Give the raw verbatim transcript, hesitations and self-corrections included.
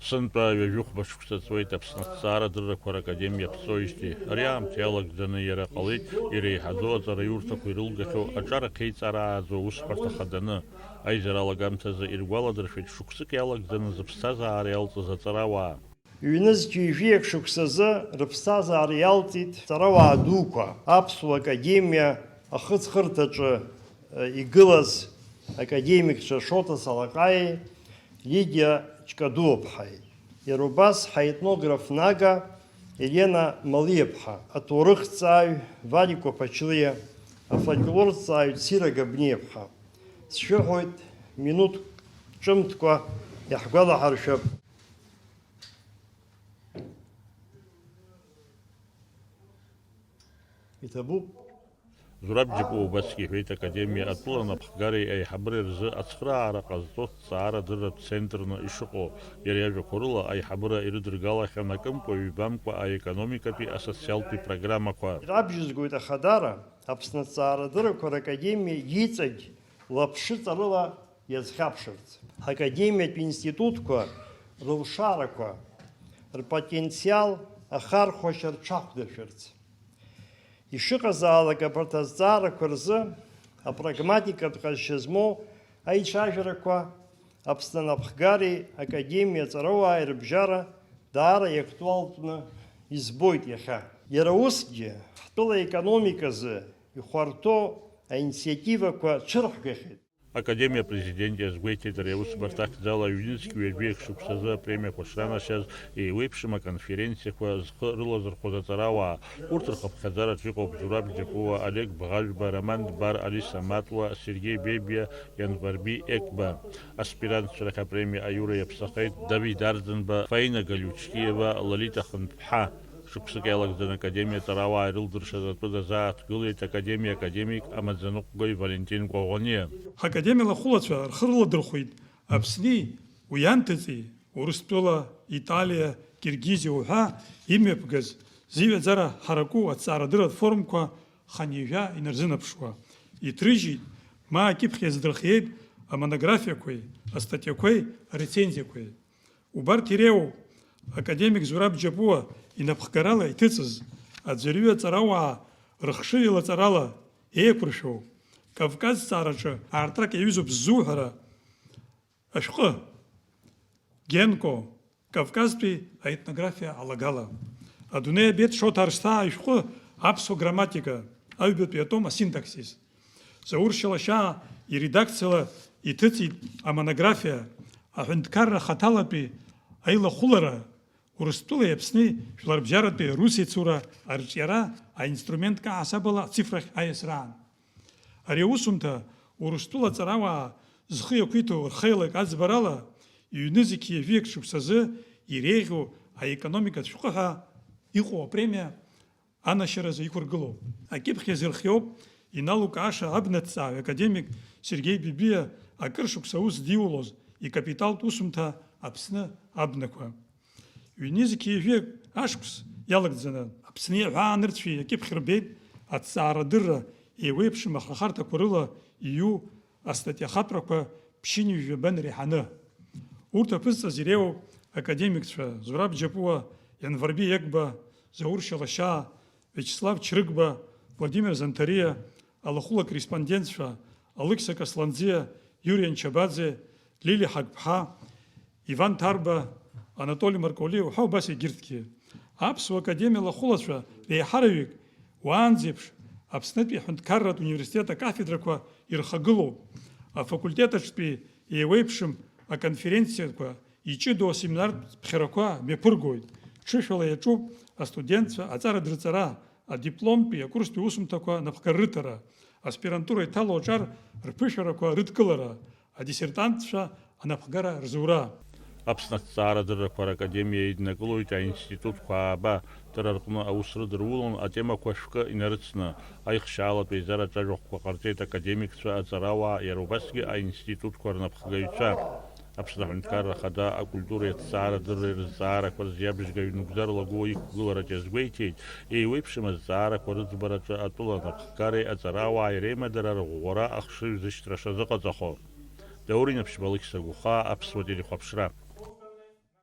Сынтәа ҩажәихәба шықәса ҵуеит Аԥсны аҭҵаарадыррақәа ракадемиа аԥҵоижьҭеи. Ари аамҭа иалагӡаны иара ҟалеит иреиҳаӡоу аҵараиурҭақәа ирылгахьоу аҿар ахьеиҵарааӡо аусҳәарҭа хаданы. Аизара алагамҭазы иргәаладыршәеит шықәсык иалагӡаны зыԥсҭазаара иалҵыз аҵарауаа. Ҩнызқь ҩажәиак шықәсазы рыԥсҭазаара иалҵит ҵарауаа дуқәа, Аԥсуа академиа ахыҵхырҭаҿы, э, игылаз академикцәа Шоҭа Салаҟаиеи Лидиа Ҷкадуаԥҳаи, иара убас ҳаетнограф нага Елена Малиаԥҳа, аҭоурыхҭҵааҩ Валико Ԥачлиа, афольклорҭҵааҩ Цира Габниаԥҳа. Сшәыҳәоит, минуҭ ҿымҭкәа иаҳгәалаҳаршәап. Иҭабуп. Зураб Џьапуа убасгьы иҳәеит, академиа атәыла анапхгареи аиҳабыреи рзы ацхыраара ҟазҵо ҭҵаарадырратә центрны ишыҟоу. Иара иажәақәа рыла, аиҳабыра ирыдыргалахьан акымкәа-ҩбамкәа аекономикатәи асоциалтәи программақәа. Ирабжьызгоит ахадара, Аԥсны аҭҵаарадыррақәа ракадемиа иҵегь лаԥшыҵарыла иазхьаԥшырц, ҳакадемиатә институтқәа рылшарақәа, рпотенциал ахархәашьа рҽахәдашәарц. Ишыҟазаалак, абарҭ азҵаарақәа рзы апрагматикатә ҟазшьа змоу аицәажәарақәа Аԥсны анапхгареи академиа аҵарауааи рыбжьара даара иактуалтәны избоит иахьа. Иара усгьы, ҳтәыла аекономиказы ихәарҭоу аинициативақәа цәырҳгахьеит. Академиа апрезидент иазгәеиҭеит ари аусбарҭа ахьӡала ҩнызқь ҩажәиак шықәсазы апремиақәа шранашьаз еиуеиԥшым аконференциақәа зхы рылазырхәоз аҵарауаа. Урҭ рхыԥхьаӡараҿ иҟоуп Зураб Џьапуа, Олег Бӷажәба, Роман Дбар, Алиса Матлуа, Сергеи Бебиа, Ианварби Егба. Аспирантцәа рахь апремиа аиура иаԥсахеит Давид Арӡынба, Фаина Галиучкиева, Лолита Хынԥҳа. Шықәсык иалагӡаны академиа аҵарауаа ирылдыршаз атәы дазааҭгылеит академиа академик амаӡаныҟәгаҩ Валентин Кәаӷәаниа. Ҳакадемиа лахәылацәа рхы рыладырхәеит Аԥсни, уи анҭыҵи, Урыстәыла, Италиа, Киргизиа уҳәа имҩаԥгаз зиҩаӡара ҳараку аҭҵаарадырратә форумқәа хынҩажәа инарзынаԥшуа. Иҭрыжьит, ма акьыԥхь иаздырхиеит амонографиақәеи, астатиақәеи, арецензиақәеи. Убарҭ иреиуоуп академик Зураб Џьапуа инапхгарала иҭыҵыз, аӡәырҩы аҵарауаа рыхшыҩ алаҵарала еиқәыршәоу, Кавказ ҵаараҿы аартрак иаҩызоуп ззуҳәара ашәҟәы, Генко, Кавказтәи аетнографиа алагала. Адунеи абеит Шоҭа Арсҭаа ишәҟәы Аԥсуа грамматика, аҩбатәи атом асинтаксис. Заур Шьалашьаа иредакциала иҭыҵит амонографиа, аҳәынҭқарра хаҭалатәи аилахәылара, Урыстәылеи Аԥсни жәларбжьаратәи русеицура арҿиара аинструментк аҳасабала ацифрахь аиасраан. Ари аусумҭа Урыстәыла аҵарауаа зхы иақәиҭу рхеилак аӡбарала, ҩнызқь ҩажәиак шықәсазы иреиӷьу аекономикатә шәҟәы ҳәа иҟоу апремиа анашьаразы иқәыргылоуп. Акьыԥхь иазырхиоуп иналукааша абнаҭҵааҩ академик Сергеи Бебиа акыр шықәса аус диулоз икапиталтә усумҭа Аԥсны абнақәа. Ҩнызқь ҩажәиак ашықәс иалагӡаны, Аԥсни аҳәаанырцәи акьыԥхь рбеит аҭҵаарадырра еиуеиԥшым ахырхарҭақәа рыла ииу астатиахатәрақәа ԥшьынҩажәаба иреиҳаны. Урҭ аԥызҵаз иреиуоуп академикцәа Зураб Џьапуа, Ианварби Егба, Заур Шьалашьаа, Виачеслав Чрыгба, Владимир Занҭариа, алахәыла корреспондентцәа Алықьса Касланӡиа, Иури Анчабаӡе, Лили Ҳагԥҳа, Иван Ҭарба, Анатоли Марколиа уҳәа убас егьырҭгьы. Аԥсуа академиа лахәылацәа реиҳараҩык уаанӡеиԥш Аԥснытәи аҳәынҭқарратә университет акафедрақәа ирхагылоуп. Афакультет аҿтәи еиуеиԥшым аконференциақәа, иҷыдоу асеминартә ԥхьарақәа мҩаԥыргоит. Ҽышәала иаҿуп астудентцәа аҵара дырҵара, адипломтәи акурстәи усумҭақәа напхгара рыҭара, аспирантура иҭало аҿар рԥышәарақәа рыдкылара, адиссертантцәа анапхгара рзура. Аԥсны аҭҵаарадыррақәа ракадемиа еиднакылоит аинститутқәа ааба, дара рҟны аус рыдырулон атемақәа шәкы инарыцны. Аихшьаалатә еизараҿы ажәахәқәа ҟарҵеит академикцәа, аҵарауаа, иара убасгьы аинститутқәа рнапхгаҩцәа. Аԥсны Аҳәынҭқарра Ахада акультуреи аҭҵаарадырреи рызҵаарақәа рзы иабжьгаҩ Нугзар Лагәуа иқәгылараҿ иазгәеиҭеит, еиуеиԥшым азҵаарақәа рыӡбараҿы атәыла анапхгареи аҵарауааи реимадара рыӷәӷәара ахшыҩзышьҭра шазыҟаҵахо. Даур Инаԥшьба, Алықьса Гәыхаа, Аԥсуа телехәаԥшра.